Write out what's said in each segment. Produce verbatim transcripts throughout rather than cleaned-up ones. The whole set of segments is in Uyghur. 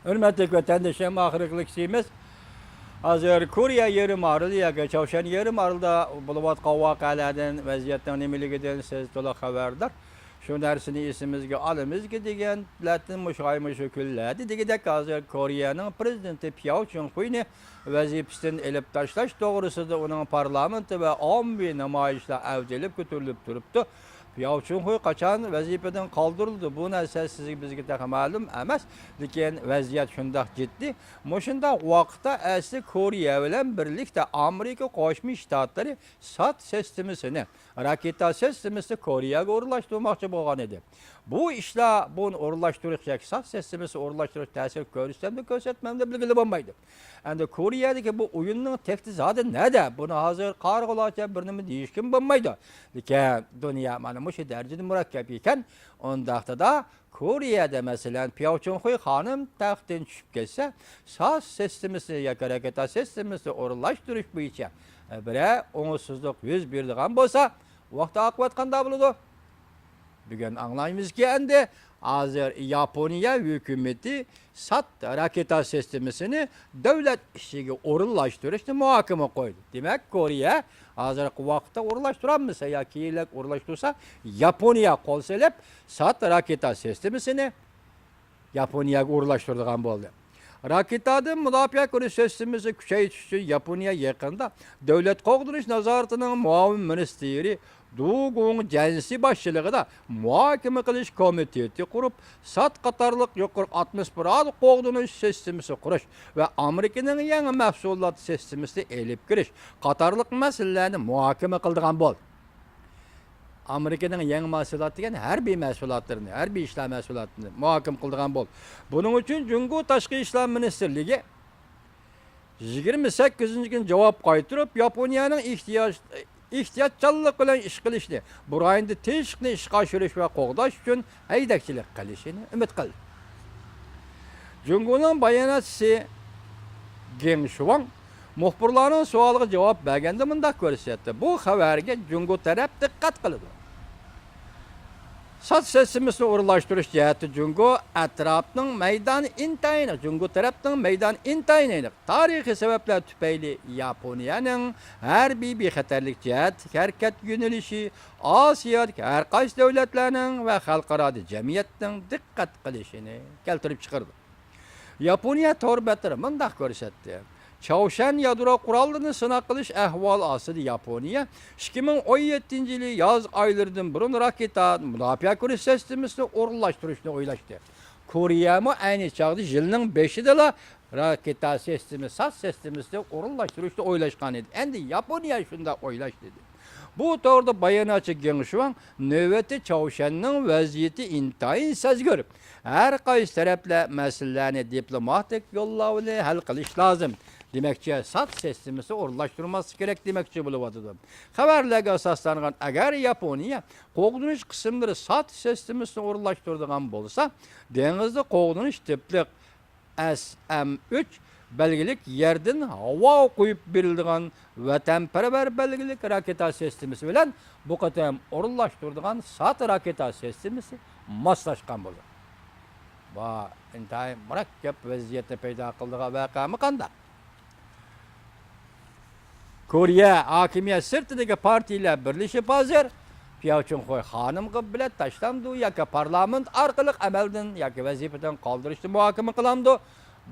ھۆرمەتلىك ۋەتەندىشىم، ئاخىرقى لېكسىيىمىز ھازىر كورېيە يېرىم ئارىلى ياكى چاۋشيەن يېرىم ئارىلىدا بولۇۋاتقان ۋەقەلەردىن، ۋەزىيەتنىڭ نېمىلىكىدىن سىز تولۇق خەۋەردار. شۇ نەرسىنى ئېسىمىزگە ئالىمىزكى دېگەنلەردىن مۇشۇ ئاي، مۇشۇ كۈنلەردە دېگۈدەك ھازىر كورېيەنىڭ پرېزىدېنتى پياۋ چۈنخۇينى ۋەزىپىسىدىن ئېلىپ تاشلاش توغرىسىدا ئۇنىڭ پارلامېنتى ۋە ئاممىۋى نامايىشلار ئەۋج ئېلىپ كۆتۈرۈلۈپ تۇرۇپتۇ. پياۋ چۈنخۇي قاچان ۋەزىپىدىن قالدۇرۇلىدۇ، بۇ نەرسە سىزگە، بىزگە تېخى مەلۇم ئەمەس. لېكىن ۋەزىيەت شۇنداق جىددىي. مۇشۇنداق ۋاقىتتا ئەسلى كورېيە بىلەن بىرلىكتە ئامېرىكا قوشما شتاتلىرى سات سىستېمىسىنى، راكېتا سىستېمىسىنى كورېيەگە ئورۇنلاشتۇرماقچى بولغان ئىدى. بۇ ئىشلار، بۇنى ئورۇنلاشتۇرۇش ياكى سات سىستېمىسى ئورۇنلاشتۇرۇش تەسىر كۆرسەتسەمدۇ، كۆرسەتمەمدۇ بىلگىلى بولمايدۇ. ئەمدى كورېيەدىكى بۇ ئويۇننىڭ تەكتى زادى نەدە؟ بۇنى ھازىر قارىغۇلارچە بىر نېمە دېيىشكىمۇ بولمايدۇ. لېكىن دۇنيا مانا مۇشۇ دەرىجىدە مۇرەككەپ ئىكەن، ئۇنداقتا-دا كورېيەدە، مەسىلەن، پياۋ چۈنخۇي خانىم تەختتىن چۈشۈپ كەتسە، سات سىستېمىسى ياكى راكېتا سىستېمىسىنى ئورۇنلاشتۇرۇش بويىچە بىرەر ئوڭۇشسىزلىق يۈز بېرىدىغان بولسا، ۋاقتى ئاقىۋەت قانداق بولىدۇ؟ بۈگۈن ئاڭلايمىزكى، ئەمدى ھازىر ياپونىيە ھۆكۈمىتى سات راكېتا سىستېمىسىنى دۆلەت ئىچىگە ئورۇنلاشتۇرۇشنى مۇھاكىمە قويدى. دېمەك، كورېيە ھازىرقى ۋاقىتتا ئورۇنلاشتۇرالمىسا يا كېيىنلەك ئورۇنلاشتۇرسا، ياپونىيە قول سېلىپ، سات راكېتا سىستېمىسىنى ياپونىيەگە ئورۇنلاشتۇرىدىغان بولدى. راكېتادىن مۇداپىئە كۆرۈش سىستېمىسىنى كۈچەيتىش ئۈچۈن ياپونىيە يېقىندا دۆلەت قوغدىنىش نازارىتىنىڭ مۇئاۋىن مىنىستىرى دۇگۇڭ جەنسى باشچىلىقىدا مۇھاكىمە قىلىش كومىتېتى قۇرۇپ، سات قاتارلىق يۇقىرى ئاتموسفېرا قوغدىنىش سىستېمىسى قۇرۇش ۋە ئامېرىكىنىڭ يېڭى مەھسۇلات سىستېمىسىنى ئېلىپ كىرىش قاتارلىق مەسىلىلەرنى مۇھاكىمە قىلىدىغان بولدى. ئامېرىكىنىڭ يېڭى مەھسۇلات دېگەن ھەربىي مەھسۇلاتلىرىنى، ھەربىي ئىشلار مەھسۇلاتىنى مۇھاكىمە قىلىدىغان بولدى. بۇنىڭ ئۈچۈن جۇڭگو تاشقى ئىشلار مىنىستىرلىكى يىگىرمە سەككىزىنچى كۈنى جاۋاب قايتۇرۇپ، ياپونىيەنىڭ ئېھتىياج-، ئېھتىياتچانلىق بىلەن ئىش قىلىشنى، بۇ رايوندا تىنچلىقنى ئىشقا ئاشۇرۇش ۋە قوغداش ئۈچۈن ھەيدەكچىلىك قىلىشىنى ئۈمىد قىلدى. جۇڭگونىڭ باياناتچىسى گېڭ شۇۋاڭ مۇخبىرلارنىڭ سوئالىغا جاۋاب بەرگەندە مۇنداق كۆرسەتتى: بۇ خەۋەرگە جۇڭگو تەرەپ دىققەت قىلىدۇ. سات سىستېمىسىنى ئورۇنلاشتۇرۇش جەھەتتە جۇڭگو ئەتراپنىڭ مەيدانى ئىنتايىن، جۇڭگو تەرەپنىڭ مەيدانى ئىنتايىن ئېنىق. تارىخىي سەۋەبلەر تۈپەيلى ياپونىيەنىڭ ھەربىي بىخەتەرلىك جەھەتتىكى ھەرىكەت يۆنىلىشى ئاسىيادىكى ھەر قايسى دۆلەتلەرنىڭ ۋە خەلقئارادە جەمئىيەتنىڭ دىققەت قىلىشىنى كەلتۈرۈپ چىقىرىدۇ. ياپونىيە تور بەتلىرى مۇنداق كۆرسەتتى: چاۋشيەن يادرو قوراللىرىنى سىناق قىلىش ئەھۋالى ئاستىدا ياپونىيە ئىككى مىڭ ئون يەتتىنچى يىلى ياز ئايلىرىدىن بۇرۇن راكېتا مۇداپىئە كۆرۈش سىستېمىسىنى ئورۇنلاشتۇرۇشنى ئويلاشتى. كورېيەمۇ ئەينى چاغدا يىلنىڭ بېشىدىلا راكېتا سىستېمىسى، سات سىستېمىسىنى ئورۇنلاشتۇرۇشنى ئويلاشقان ئىدى. ئەمدى ياپونىيە شۇنداق ئويلاشتى، دېدى. بۇ توغرىدا باياناتچى گېڭ شۇاڭ نۆۋەتتە چاۋشيەننىڭ ۋەزىيىتى ئىنتايىن سەزگۈر. ھەر قايسى تەرەپلەر مەسىلىلەرنى دىپلوماتىك يوللار بىلەن ھەل قىلىش لازىم. دېمەكچى، سات سىستېمىسى ئورۇنلاشتۇرماسلىق كېرەك دېمەكچى بولۇۋاتىدۇ. خەۋەرلەرگە ئاساسلانغان، ئەگەر ياپونىيە قوغدىنىش قىسىملىرى سات سىستېمىسىنى ئورۇنلاشتۇرىدىغان بولسا، دېڭىزدا قوغدىنىش تىپلىق ئەس ئەم ئۈچ بەلگىلىك يەردىن ھاۋاغا قويۇپ بېرىلىدىغان ۋەتەنپەرۋەر بەلگىلىك راكېتا سىستېمىسى بىلەن بۇ قېتىم ئورۇنلاشتۇرىدىغان سات راكېتا سىستېمىسى ماسلاشقان بولىدۇ. بۇ ئىنتايىن مۇرەككەپ ۋەزىيەتنى پەيدا قىلىدىغان ۋەقەمۇ قانداق؟ كورېيە ھاكىمىيەت سىرتىدىكى پارتىيىلەر بىرلىشىپ ھازىر پياۋ چۈنخۇي خانىمغا بېلەت تاشلامدۇ ياكى پارلامېنت ئارقىلىق ئەمەلدىن ياكى ۋەزىپىدىن قالدۇرۇشنى مۇھاكىمە قىلامدۇ؟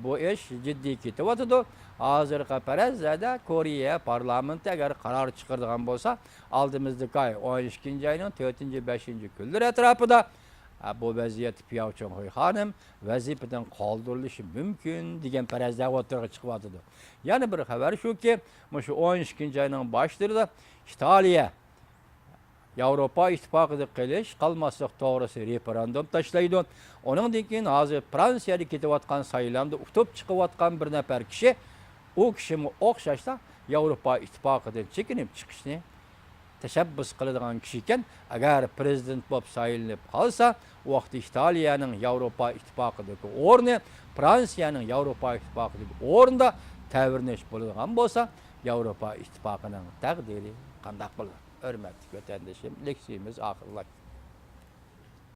بۇ ئىش جىددىي كېتىۋاتىدۇ. ھازىرقى پەرەزلەردە كورېيە پارلامېنتى ئەگەر قارار چىقىرىدىغان بولسا، ئالدىمىزدىكى ئاي، ئون ئىككىنچى ئاينىڭ تۆتىنچى، بەشىنچى كۈنلىرى ئەتراپىدا، ئە، بۇ ۋەزىيەتتە پياۋ چۈنخۇي خانىم ۋەزىپىدىن قالدۇرۇلۇشى مۇمكىن دېگەن پەرەزلەر ئوتتۇرىغا چىقىۋاتىدۇ. يەنە بىر خەۋەر شۇكى، مۇشۇ ئون ئىككىنچى ئاينىڭ باشلىرىدا ئىتالىيە ياۋروپا ئىتتىپاقىدا قېلىش، قالماسلىق توغرىسى رېفېراندۇم تاشلايدۇ. ئۇنىڭدىن كېيىن ھازىر فرانسىيەدە كېتىۋاتقان سايلامدا ئۇتۇپ چىقىۋاتقان بىر نەپەر كىشى، ئۇ كىشىمۇ ئوخشاشلا ياۋروپا ئىتتىپاقىدىن چېكىنىپ چىقىشنى تەشەببۇس قىلىدىغان كىشى ئىكەن. ئەگەر پرېزىدېنت بولۇپ سايلىنىپ قالسا، ئۇ ۋاقىتتا ئىتالىيەنىڭ ياۋروپا ئىتتىپاقىدىكى ئورنى فرانسىيەنىڭ ياۋروپا ئىتتىپاقىدىكى ئورنىدا تەۋرىنىش بولىدىغان بولسا، ياۋروپا ئىتتىپاقىنىڭ تەقدىرى قانداق بولىدۇ؟ ھۆرمەتلىك ۋەتەندىشىم، لېكسىيىمىز ئاخىرلاشتى.